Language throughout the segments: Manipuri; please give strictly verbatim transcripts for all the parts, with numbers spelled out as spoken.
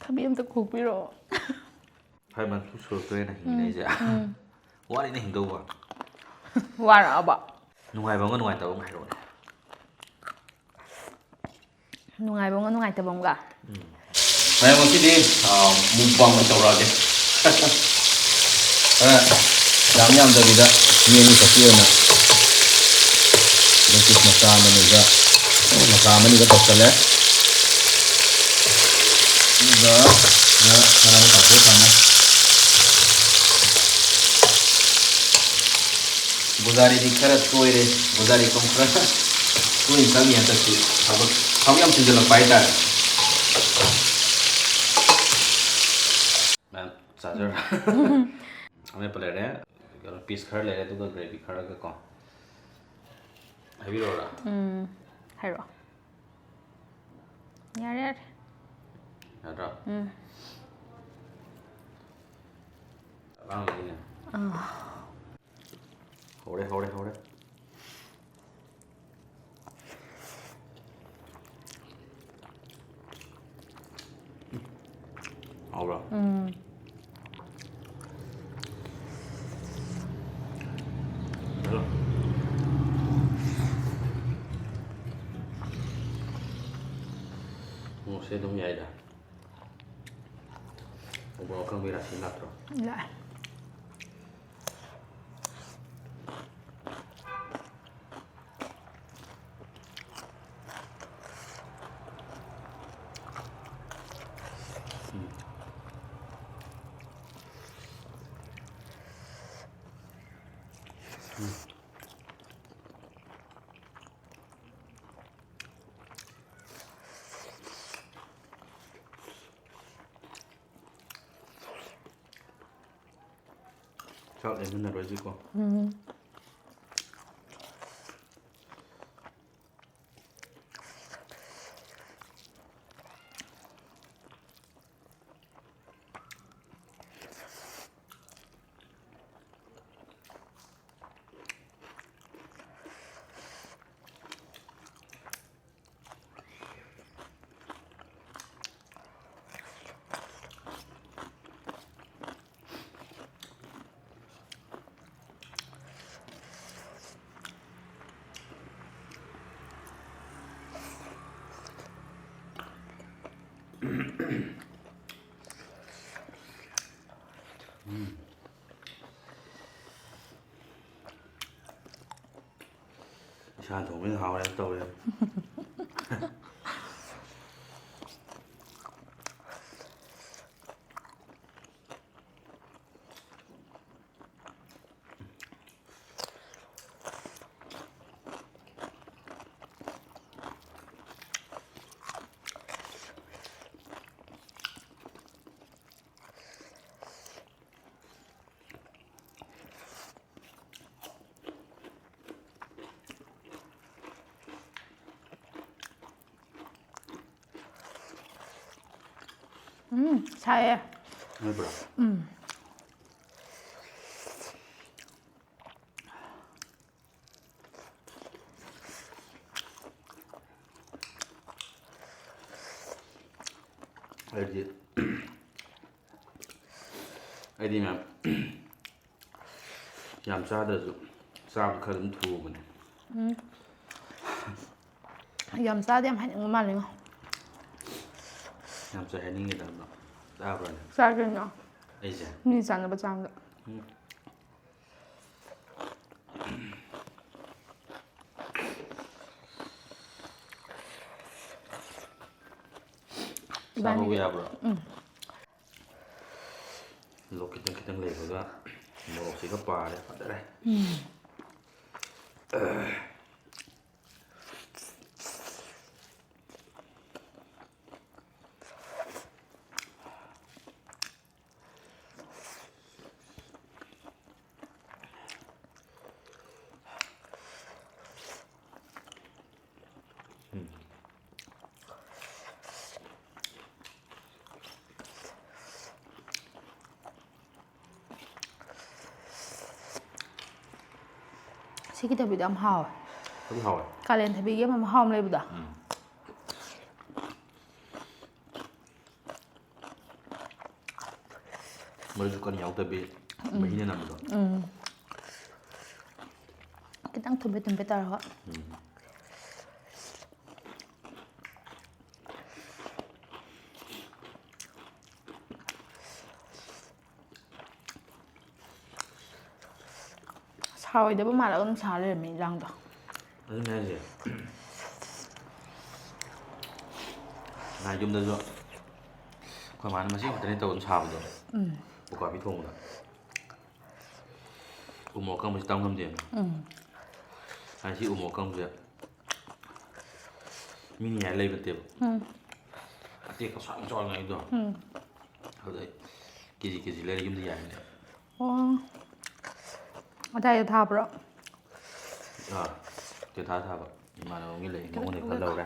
ꯑꯕꯤ ꯑꯝꯇ ꯈꯣꯛꯄꯤꯔꯛꯑꯣ꯫ Five months ꯁꯨꯔꯛꯇꯣꯔꯦꯅ ꯍꯤꯡꯉꯤꯅꯦ ꯑꯩꯁꯦ꯫ ꯎꯝ꯫ ꯋꯥꯔꯤꯅ ꯍꯤꯡꯗꯧꯕ꯫ ꯋꯥꯔꯛꯑꯕ? ꯅꯨꯡꯉꯥꯏꯕ ꯑꯃꯒ ꯅꯨꯡꯉꯥꯏꯇꯕ ꯑꯃꯒ ꯍꯥꯏꯔꯛꯑꯣꯅꯦ꯫ ꯅꯨꯡꯉꯥꯏꯕ ꯑꯃꯒ ꯅꯨꯡꯉꯥꯏꯇꯕ ꯑꯃꯒ? ꯃꯌꯥꯝ ꯉꯁꯤꯗꯤ ꯃꯨꯛꯕꯥꯡ ꯑꯣꯏꯅ ꯇꯧꯔꯛꯑꯒꯦ꯫ ꯈꯔ ꯌꯥꯝ ꯌꯥꯝꯗꯕꯤꯗ ꯃꯤ ꯑꯅꯤ ꯈꯛꯀꯤ ꯑꯣꯏꯅ ꯂꯦꯛ ꯄꯤꯁ ꯃꯆꯥ ꯑꯃꯅꯤꯒ ꯃꯆꯥ ꯑꯃꯅꯤꯒ ꯇꯧꯁꯜꯂꯦ꯫ ꯑꯗꯨꯒ ꯉꯥ ꯈꯔ ꯑꯃ ꯇꯥꯎꯊꯣꯛꯑ ꯊꯝꯃꯦ꯫ ꯕꯨꯖꯥꯔꯤꯗꯤ ꯈꯔ ꯇꯣꯏꯔꯦ꯫ ꯕꯨꯖꯥꯔꯤ ꯀꯣꯝ ꯈꯔ ꯇꯣꯏꯅ ꯆꯪꯉꯤ ꯍꯟꯗꯛꯇꯤ꯫ ꯊꯕꯛ ꯊꯕꯛ ꯌꯥꯝ ꯆꯤꯟꯁꯤꯜꯂꯛꯄ ꯍꯥꯏꯇꯥꯔꯦ꯫ ꯃꯌꯥꯝ ꯆꯥꯖꯔ꯫ ꯑꯃꯦꯠꯄ ꯂꯩꯔꯦ꯫ ꯀꯩꯅꯣ ꯄꯤꯁ ꯈꯔ ꯂꯩꯔꯦ ꯑꯗꯨꯒ ꯒ꯭ꯔꯦꯚꯤ ꯈꯔꯒ ꯀꯣ꯫ ꯍꯥꯏꯕꯤꯔꯛꯑꯣꯔꯥ? ꯎꯝ, ꯍꯥꯏꯔꯛꯑꯣ꯫ ꯌꯥꯔꯦ, ꯌꯥꯔꯦ꯫ ꯌꯥꯗ꯭ꯔꯥ? ꯎꯝ꯫ ꯑꯉꯥꯡꯒꯤꯅꯦ꯫ ꯑꯥ꯫ ꯍꯧꯔꯦ, ꯍꯧꯔꯦ, ꯍꯧꯔꯦ꯫ ꯍꯥꯎꯕ꯭ꯔꯣ? ꯎꯝ꯫ ꯍꯜꯂꯣ꯫ ꯃꯣꯔꯣꯛꯁꯦ ꯑꯗꯨꯝ ꯌꯥꯏꯗ꯫ ꯎꯃꯣꯔꯣꯛ ꯑꯀꯪꯕꯒꯤ ꯔꯥꯁꯤ ꯂꯥꯛꯇ꯭ꯔꯣ? ꯂꯥꯛꯑꯦ꯫ ꯆꯥꯛ ꯂꯦꯝꯍꯟꯅꯔꯣꯏꯁꯤꯀꯣ꯫ ꯎꯝ꯫ ꯎꯝ꯫ ꯏꯁꯥꯅ ꯊꯣꯡꯕꯅ ꯍꯥꯎꯔꯦ ꯇꯧꯔꯦ꯫ ꯎꯝ, ꯁꯥꯏꯌꯦ꯫ ꯅꯣꯏꯕ꯭ꯔꯣ? ꯎꯝ꯫ ꯑꯩꯗꯤ, ꯑꯩꯗꯤ ꯃꯌꯥꯝ ꯌꯥꯝ ꯆꯥꯗ꯭ꯔꯁꯨ ꯆꯥꯕ ꯈꯔ ꯑꯗꯨꯝ ꯊꯨꯕꯅꯦ꯫ ꯎꯝ꯫ ꯌꯥꯝ ꯆꯥꯗꯦ, ꯌꯥꯝ ꯍꯥꯏꯅꯤꯡꯕ ꯃꯥꯜꯂꯤꯉꯣ꯫ ꯌꯥꯝ ꯆꯥꯏ ꯍꯥꯏꯅꯤꯡꯉꯦꯗ ꯑꯗꯣ꯫ ꯆꯥꯕ꯭ꯔꯅꯦ? ꯆꯥꯏ ꯀꯩꯅꯣ꯫ ꯑꯩꯁꯦ? ꯃꯤ ꯆꯥꯅꯕ ꯆꯥꯡꯗ꯫ ꯎꯝ꯫ ꯏꯕꯥꯅꯤꯒꯤ꯫ ꯆꯥꯕꯕꯨ ꯌꯥꯕ꯭ꯔꯣ? ꯎꯝ꯫ ꯂꯣꯛ ꯈꯤꯇꯪ ꯈꯤꯇꯪ ꯂꯩꯕꯒ ꯃꯣꯔꯣꯛꯁꯤꯒ ꯄꯥꯔꯦ ꯐꯖꯔꯦ꯫ ꯎꯝ꯫ ꯎꯝ꯫ ꯁꯤꯒꯤ ꯊꯕꯤꯗꯣ ꯌꯥꯝ ꯍꯥꯎꯋꯦ꯫ ꯑꯗꯨꯝ ꯍꯥꯎꯋꯦ꯫ ꯀꯥꯂꯦꯟ ꯊꯕꯤꯒꯤ ꯑꯃ ꯃꯍꯥꯎ ꯑꯃ ꯂꯩꯕꯗꯣ꯫ ꯎꯝ꯫ ꯃꯔꯨꯁꯨ ꯀꯟꯅ ꯌꯥꯎꯗꯕꯤ, ꯎꯝ꯫ ꯃꯍꯤꯅ ꯅꯝꯕꯗꯣ꯫ ꯎꯝ꯫ ꯈꯤꯇꯪ ꯊꯨꯝꯐꯦꯠ ꯊꯨꯝꯐꯦꯠ ꯇꯧꯔꯒ꯫ ꯎꯝ꯫ ꯍꯥꯎꯔꯣꯏꯗꯕ ꯃꯥꯜꯂꯒ ꯑꯗꯨꯝ ꯁꯥ ꯂꯩꯔꯝꯃꯦ ꯏꯟꯖꯥꯡꯗꯣ꯫ ꯑꯗꯨꯅꯦ ꯍꯥꯏꯁꯦ꯫ ꯅꯍꯥꯟ ꯌꯨꯝꯗꯁꯨ ꯑꯩꯈꯣꯏ ꯃꯥꯅ ꯃꯁꯤ ꯈꯛꯇꯅꯦ ꯇꯧꯔ ꯑꯗꯨꯝ ꯁꯥꯕꯗꯣ꯫ ꯎꯝ꯫ ꯎꯀꯥꯕꯤ ꯊꯣꯡꯕꯗ꯫ ꯎ ꯃꯣꯔꯣꯛ ꯑꯀꯪꯕꯁꯤ ꯇꯝ ꯉꯝꯗꯦꯅ꯫ ꯎꯝ꯫ ꯍꯥꯏꯗꯤ ꯁꯤ ꯎ ꯃꯣꯔꯣꯛ ꯑꯀꯪꯕꯁꯦ ꯃꯤꯅ ꯌꯥꯏ ꯂꯩꯕ ꯅꯠꯇꯦꯕ꯫ ꯎꯝ꯫ ꯑꯇꯦꯛꯄ ꯁꯥꯡ ꯆꯥꯎꯅ ꯂꯩꯕꯗꯣ꯫ ꯎꯝ꯫ ꯑꯗꯨꯗꯩ ꯀꯦ ꯖꯤ ꯀꯦ ꯖꯤ ꯂꯩꯔ ꯌꯨꯝꯗ ꯌꯥꯏꯅꯦ꯫ ꯑꯣ꯫ ꯑꯗꯥꯏꯗ ꯊꯥꯕ꯭ꯔꯣ? ꯑꯥ, ꯇꯦꯊꯥ ꯊꯥꯕ꯫ ꯏꯃꯥꯟꯅꯕ ꯑꯃꯒꯤ ꯂꯩ, ꯃꯉꯣꯟꯗꯩ ꯈꯔ ꯂꯧꯔꯦ꯫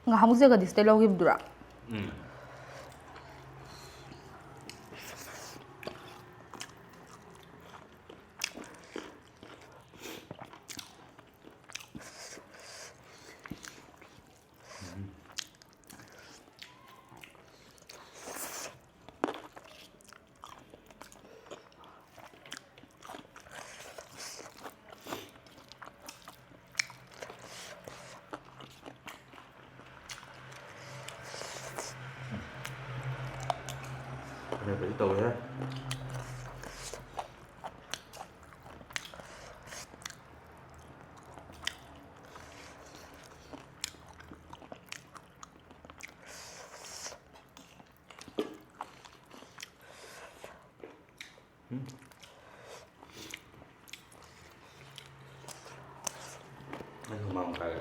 ꯉꯍꯥꯟꯃꯨꯛ ꯖꯒꯗꯤꯁꯇꯩ ꯂꯧꯈꯤꯕꯗꯨꯔꯥ? ꯎꯝ꯫ ꯑꯔꯦꯝꯕꯗꯤ ꯇꯧꯋꯦꯍꯦ꯫ ꯎꯝ꯫ ꯑꯩ ꯍꯨꯃꯥꯡ ꯇꯥꯔꯦ꯫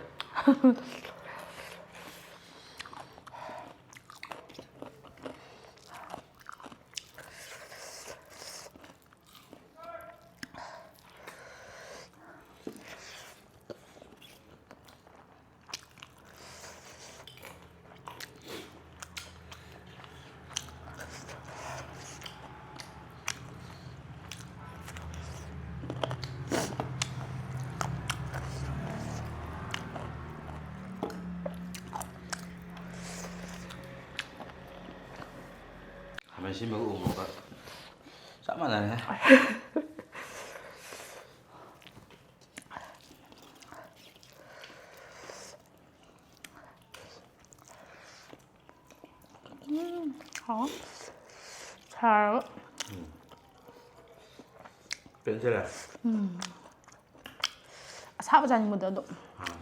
ꯁꯤꯃꯒ ꯎꯃꯣꯔꯣꯛꯀ ꯆꯞ ꯃꯥꯟꯅꯔꯦ꯫ ꯎꯝ, ꯍꯥꯎ꯫ ꯁꯥꯔꯕ꯫ ꯎꯝ꯫ ꯄꯦꯟꯖꯔꯦ꯫ ꯎꯝ꯫ ꯑꯁꯥꯕ ꯆꯥꯅꯤꯡꯕꯗꯣ ꯑꯗꯨꯝ꯫ ꯑꯥ꯫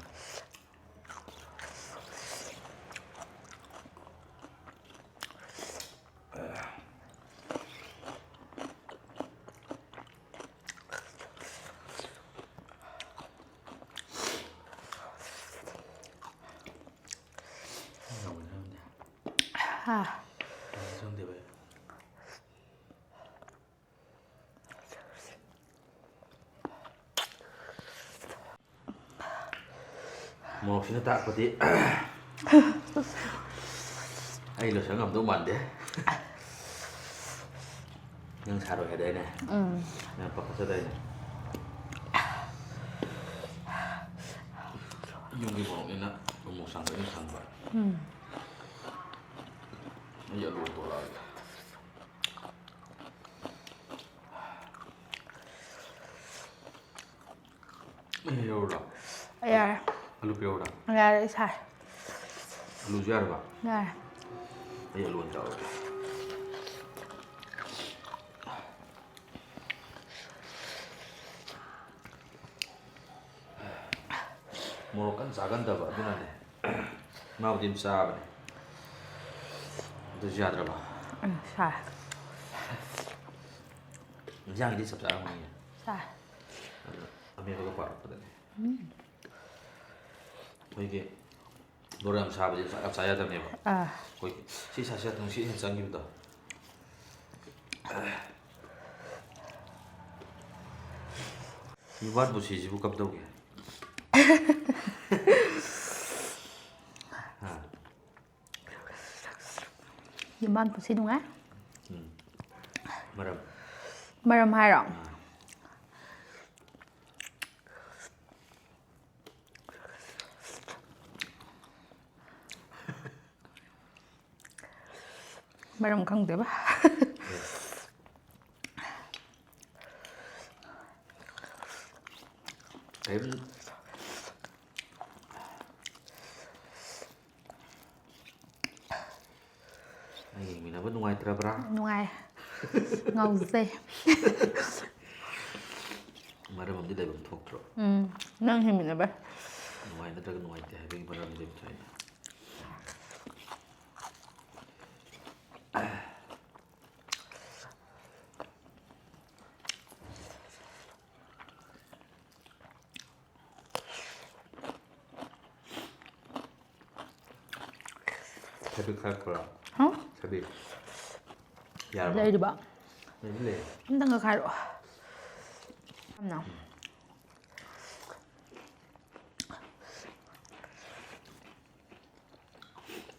ꯍꯥ꯫ ꯃꯣꯔꯣꯛꯁꯤꯅ ꯇꯥꯛꯄꯗꯤ ꯑꯩ ꯂꯣꯏꯁꯟ ꯉꯝꯗꯧ ꯃꯥꯟꯗꯦ꯫ ꯅꯪ ꯁꯥꯔꯣꯏ ꯍꯥꯏꯗꯥꯏꯅꯦ? ꯎꯝ꯫ ꯅꯪ ꯄꯥꯈꯠꯆꯗꯥꯏꯅꯦ? ꯌꯨꯝꯒꯤ ꯃꯣꯔꯣꯛꯅꯤꯅ ꯎꯃꯣꯔꯣꯛ ꯁꯪꯕ ꯑꯩꯅ ꯁꯪꯕ꯫ ꯎꯝ꯫ ꯑꯩ ꯑꯂꯨ ꯑꯣꯏꯅ ꯇꯣꯠꯂꯛꯑꯒꯦ꯫ ꯑꯩ ꯌꯧꯔꯕ? ꯌꯥꯔꯦ꯫ ꯑꯂꯨ ꯄꯤꯔꯛꯎꯔꯥ? ꯌꯥꯔꯦ, ꯑꯩ ꯁꯥꯔꯦ꯫ ꯑꯂꯨꯁꯨ ꯌꯥꯔꯕ? ꯌꯥꯔꯦ꯫ ꯑꯩ ꯑꯂꯨ ꯑꯣꯏꯅ ꯇꯧꯔꯒꯦ꯫ ꯃꯣꯔꯣꯛ ꯀꯟꯅ ꯆꯥꯒꯟꯗꯕ ꯑꯗꯨꯅꯅꯦ꯫ ꯃꯥꯕꯨꯗꯤ ꯑꯗꯨꯝ ꯆꯥꯕꯅꯦ꯫ ꯑꯗꯨꯁꯨ ꯌꯥꯗ꯭ꯔꯕ? ꯎꯝ, ꯁꯥꯔꯦ꯫ ꯏꯟꯖꯥꯡꯒꯤꯗꯤ ꯆꯞ ꯆꯥꯔꯝꯒꯅꯤꯌꯦ꯫ ꯁꯥꯔꯦ꯫ ꯑꯗꯨ ꯑꯃꯦꯠꯄꯒ ꯄꯥꯔꯛꯄꯗꯅꯦ꯫ ꯎꯝ꯫ ꯑꯩꯈꯣꯏꯒꯤ ꯃꯣꯔꯣꯛ ꯌꯥꯝ ꯁꯥꯕꯁꯦ ꯆꯥꯛ ꯌꯥꯝ ꯆꯥ ꯌꯥꯗꯕꯅꯦꯕ꯫ ꯑꯥ꯫ ꯑꯩꯈꯣꯏ ꯁꯤ ꯁꯥꯁꯤ ꯅꯨꯡꯁꯤꯠ ꯍꯦꯟꯅ ꯆꯪꯈꯤꯕꯗꯣ꯫ ꯅꯨꯄꯥ ꯄꯨꯟꯁꯤꯁꯤꯕꯨ ꯀꯝꯗꯧꯒꯦ? ꯍꯥ? ꯌꯨꯝꯕꯥꯟ ꯄꯨꯟꯁꯤ ꯅꯨꯡꯉꯥꯏ꯫ ꯎꯝ꯫ ꯃꯔꯝ? ꯃꯔꯝ ꯍꯥꯏꯔꯣ? ꯑꯥ꯫ ꯃꯔꯝ ꯈꯪꯗꯦꯕ꯫ ꯑꯩ ꯌꯦꯡꯃꯤꯟꯅꯕ ꯅꯨꯡꯉꯥꯏꯇ꯭ꯔꯕ꯭ꯔꯥ? ꯅꯨꯡꯉꯥꯏ꯫ ꯉꯥꯎꯖꯩ꯫ ꯃꯔꯝ ꯑꯃꯗꯤ ꯂꯩꯐꯝ ꯊꯣꯛꯇ꯭ꯔꯣ? ꯎꯝ, ꯅꯪ ꯍꯦꯟꯃꯤꯟꯅꯕꯩ꯫ ꯅꯨꯡꯉꯥꯏ ꯅꯠꯇ꯭ꯔꯒ ꯅꯨꯡꯉꯥꯏꯇꯦ ꯍꯥꯏꯕꯒꯤ ꯃꯔꯝꯗꯤ ꯂꯩꯕ ꯊꯣꯛꯏꯅꯦ꯫ ꯊꯕꯤ ꯈꯥꯏꯔꯛꯄ꯭ꯔꯣ? ꯍꯥ? ꯊꯕꯤ꯫ ꯌꯥꯔꯕ? ꯂꯩꯔꯤꯕ? ꯂꯩꯗꯤ ꯂꯩ꯫ ꯑꯝꯇꯪꯒ ꯈꯥꯏꯔꯛꯑꯣ꯫ ꯌꯥꯝꯅ꯫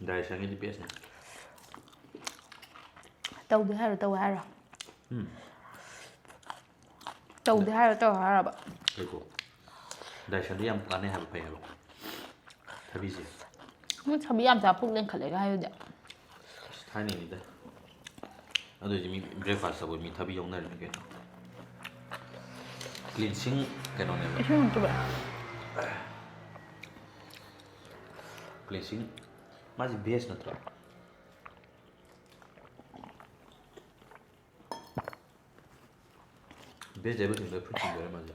ꯗꯥꯏꯖꯦꯁꯟꯒꯤꯗꯤ ꯕꯦꯁꯅꯦ꯫ ꯇꯧꯗꯦ ꯍꯥꯏꯔꯣ, ꯇꯧꯋꯦ ꯍꯥꯏꯔꯣ? ꯎꯝ꯫ ꯇꯧꯗꯦ ꯍꯥꯏꯔꯣ, ꯇꯧꯋꯦ ꯍꯥꯏꯔꯕ? ꯂꯩꯀꯣ꯫ ꯗꯥꯏꯖꯦꯁꯟꯗꯤ ꯌꯥꯝ ꯀꯥꯟꯅꯩ ꯍꯥꯏꯕ, ꯐꯩ ꯍꯥꯏꯕ꯫ ꯊꯕꯤꯁꯦ꯫ ꯎꯝ, ꯊꯕꯤ ꯌꯥꯝ ꯆꯥ ꯄꯨꯛ ꯂꯦꯡꯈꯠꯂꯦꯒ ꯍꯥꯏꯗꯨꯗꯤ꯫ ꯑꯁ, ꯊꯥꯏꯅꯉꯩꯗ꯫ ꯑꯗꯨ ꯑꯣꯏꯗꯤ ꯃꯤ breakfast ꯇꯕꯨ ꯃꯤ ꯊꯕꯤ ꯌꯧꯅꯔꯤꯅꯤ ꯀꯩꯅꯣ꯫ Cleansing ꯀꯩꯅꯣꯅꯦꯕ꯫ ꯏꯁꯤꯡ ꯑꯝꯇ ꯄꯤꯔꯛꯑꯣ꯫ Cleansing, ꯃꯥꯁꯦ veg ꯅꯠꯇ꯭ꯔꯣ? Vegetable ꯁꯤꯡꯗꯣ ꯐꯨꯠ ꯆꯤꯡꯗꯣꯏꯔ ꯃꯥꯜꯂꯦ꯫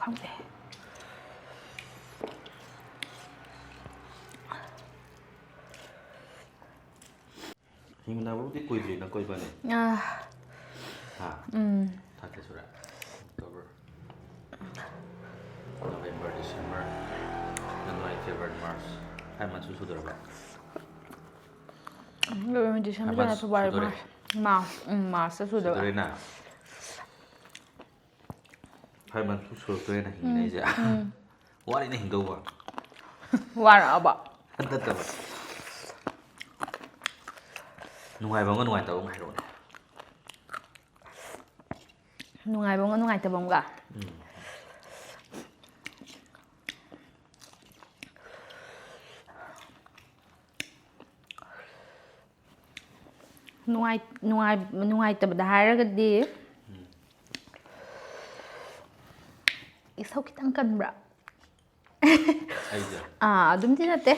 ꯈꯪꯗꯦ꯫ ꯍꯤꯡꯅꯕꯕꯨꯗꯤ ꯀꯨꯏꯗ꯭ꯔꯤꯅ ꯀꯣꯏꯕꯅꯦ꯫ ꯑꯥ꯫ ꯍꯥ? ꯎꯝ꯫ ꯊꯥ ꯀꯌꯥ ꯁꯨꯔꯦ? October, November, December, January, February, March꯫ Five months ꯁꯨ ꯁꯨꯗꯣꯔꯕ? ꯎꯝ, December, January, February, ꯁꯨꯗꯣꯔꯦ꯫ March꯫ March꯫ ꯎꯝ, March ꯇ ꯁꯨꯗꯣꯏꯕ꯫ ꯁꯨꯗꯣꯔꯦꯅ? Five months ꯁꯨ ꯁꯨꯔꯛꯇꯣꯔꯦꯅ ꯎꯝ, ꯍꯤꯡꯉꯤꯅꯦ ꯑꯩꯁꯦ꯫ ꯎꯝ꯫ ꯋꯥꯔꯤꯅ ꯍꯤꯡꯗꯧꯕ꯫ ꯋꯥꯔꯛꯑꯕ? ꯅꯠꯇꯕ꯫ ꯅꯨꯡꯉꯥꯏꯕ ꯑꯃꯒ ꯅꯨꯡꯉꯥꯏꯇꯕ ꯑꯃꯒ ꯍꯥꯏꯔꯛꯑꯣꯅꯦ꯫ ꯅꯨꯡꯉꯥꯏꯕ ꯑꯃꯒ ꯅꯨꯡꯉꯥꯏꯇꯕ ꯑꯃꯒ? ꯎꯝ꯫ ꯅꯨꯡꯉꯥꯏ-, ꯅꯨꯡꯉꯥꯏ-, ꯅꯨꯡꯉꯥꯏꯇꯕꯗ ꯍꯥꯏꯔꯒꯗꯤ, ꯎꯝ꯫ ꯏꯁꯧ ꯈꯤꯇꯪ ꯀꯟꯕ꯭ꯔꯥ? ꯑꯩꯁꯦ ꯑꯥ, ꯑꯗꯨꯝꯗꯤ ꯅꯠꯇꯦ꯫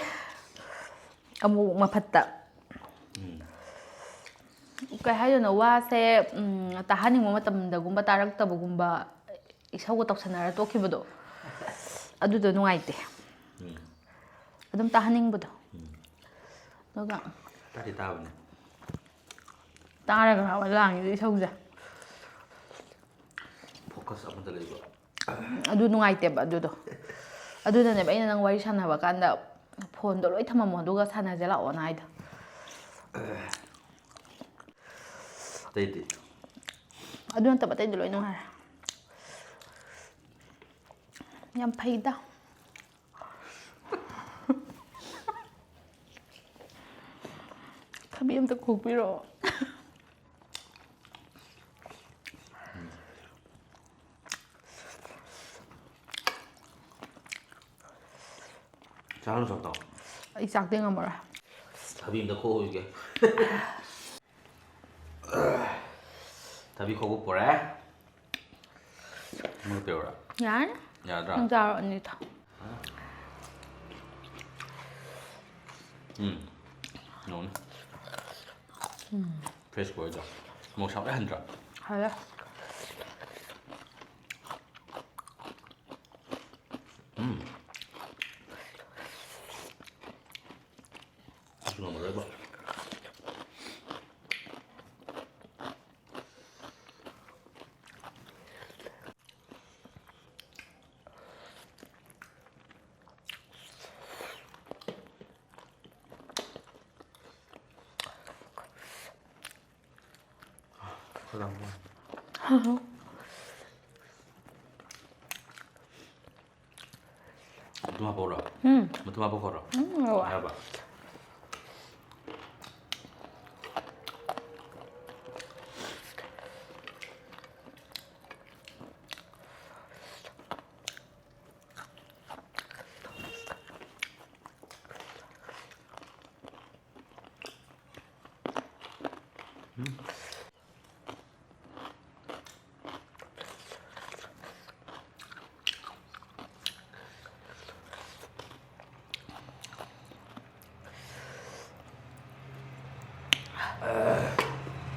ꯑꯃꯨꯛ ꯃꯐꯠꯇ꯫ ꯎꯝ. ꯀꯩ ꯍꯥꯏꯗꯣꯏꯅꯣ, ꯋꯥꯁꯦ ꯎꯝ, ꯇꯥꯍꯟꯅꯤꯡꯕ ꯃꯇꯝꯗꯒꯨꯝꯕ ꯇꯥꯔꯛꯇꯕꯒꯨꯝꯕ, ꯏꯁꯧꯒ ꯇꯧꯁꯟꯅꯔ ꯇꯣꯛꯈꯤꯕꯗꯣ, ꯑꯗꯨꯗꯣ ꯅꯨꯡꯉꯥꯏꯇꯦ꯫ ꯎꯝ. ꯑꯗꯨꯝ ꯇꯥꯍꯟꯅꯤꯡꯕꯗꯣ꯫ ꯎꯝ. ꯑꯗꯨꯒ ꯇꯥꯗꯤ ꯇꯥꯕꯅꯦ. ꯇꯥꯔꯒ ꯂꯥꯡꯉꯤꯗꯣ ꯏꯁꯧꯁꯦ꯫ Focus ꯑꯃꯗ ꯂꯩꯕ. ꯑꯗꯨ ꯅꯨꯡꯉꯥꯏꯇꯦꯕ ꯑꯗꯨꯗꯣ꯫ ꯑꯗꯨꯅꯅꯦꯕ ꯑꯩꯅ ꯅꯪ ꯋꯥꯔꯤ ꯁꯥꯟꯅꯕ ꯀꯥꯟꯗ ꯐꯣꯟꯗꯣ ꯂꯣꯏ ꯊꯝꯃꯝꯃꯣ ꯑꯗꯨꯒ ꯁꯥꯟꯅꯁꯦ ꯂꯥꯛꯑꯣꯅ ꯍꯥꯏꯗꯣ꯫ ꯑꯇꯩꯗꯤ? ꯑꯗꯨ ꯅꯠꯇꯕ ꯑꯇꯩꯗꯤ ꯂꯣꯏ ꯅꯨꯡꯉꯥꯏꯔꯦ꯫ ꯌꯥꯝ ꯐꯩꯗ꯫ ꯊꯕꯤ ꯑꯝꯇ ꯈꯣꯛꯄꯤꯔꯛꯑꯣ꯫ ꯆꯥꯔꯨ ꯆꯥꯛꯇꯣ. ꯑꯩ ꯆꯥꯛꯇꯤ ꯉꯝꯃꯔꯣꯏ꯫ ꯊꯕꯤ ꯑꯝꯇ ꯈꯣꯛꯎꯈꯤꯒꯦ. ꯊꯕꯤ ꯈꯣꯛꯄ ꯄꯨꯔꯛꯑꯦ. ꯑꯃꯒ ꯄꯤꯔꯛꯎꯔꯥ? ꯌꯥꯔꯅꯤ꯫ ꯌꯥꯗ꯭ꯔꯥ? ꯅꯪ ꯆꯥꯔꯣ ꯑꯅꯤꯗꯣ꯫ ꯎꯝ. ꯌꯦꯡꯉꯨꯅꯦ. Fresh ꯕꯣꯏꯗꯣ. ꯃꯣꯔꯣꯛ ꯁꯥꯕ ꯂꯣꯏ ꯍꯟꯗ꯭ꯔꯥ? ꯍꯜꯂꯦ꯫ ꯎꯝ. ꯑꯗꯨ ꯉꯝꯃꯔꯣꯏꯕ. ꯃꯇꯨꯝ ꯍꯥꯞꯄꯛꯎꯔꯣ? ꯎꯝ꯫ ꯃꯇꯨꯝ ꯍꯥꯞꯄꯛꯈꯣꯔꯣ? ꯎꯝ, ꯍꯣꯏ꯫ ꯌꯥꯔꯕ?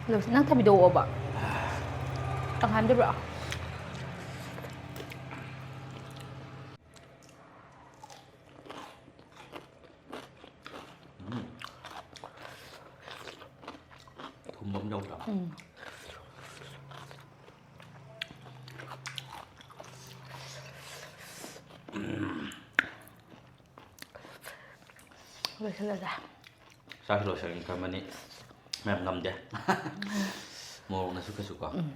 ꯅꯪ ꯊꯕꯤꯗꯣꯛꯑꯣꯕ꯫ ꯇꯪꯈꯥꯏ ꯑꯃ ꯄꯤꯔꯛꯑꯣ꯫ ꯎꯝ꯫ ꯊꯨꯝꯕ ꯑꯃ ꯌꯥꯎꯗ꯭ꯔꯥ? ꯎꯝ꯫ ꯂꯣꯏꯁꯤꯜꯂꯁꯦ꯫ ꯆꯥꯛꯁꯨ ꯂꯣꯏꯁꯤꯜꯂꯅꯤ ꯈꯟꯕꯅꯤ, ꯃꯌꯥꯝ ꯉꯝꯗꯦ꯫ ꯃꯣꯔꯣꯛꯅꯁꯨ ꯀꯩꯁꯨ ꯀꯣ꯫ ꯎꯝ꯫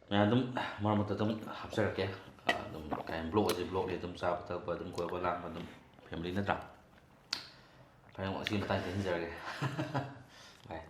ꯃꯌꯥꯝ ꯑꯗꯨꯝ ꯃꯔꯛ ꯃꯔꯛꯇ ꯑꯗꯨꯝ ꯍꯥꯞꯆꯔꯛꯀꯦ꯫ ꯑꯗꯨꯝ ꯀꯩ ꯍꯥꯏꯅꯤ, vlog ꯑꯁꯤ vlogꯅꯤ, ꯑꯗꯨꯝ ꯆꯥꯕ ꯊꯛꯄ, ꯑꯗꯨꯝ ꯀꯣꯏꯕ ꯂꯥꯡꯕ, ꯑꯗꯨꯝ family ꯅꯠꯇ꯭ꯔꯥ? ꯐꯔꯦ, ꯉꯁꯤꯒꯤ ꯃꯇꯥꯡꯁꯤꯗ ꯊꯤꯟꯖꯔꯒꯦ꯫ Bye꯫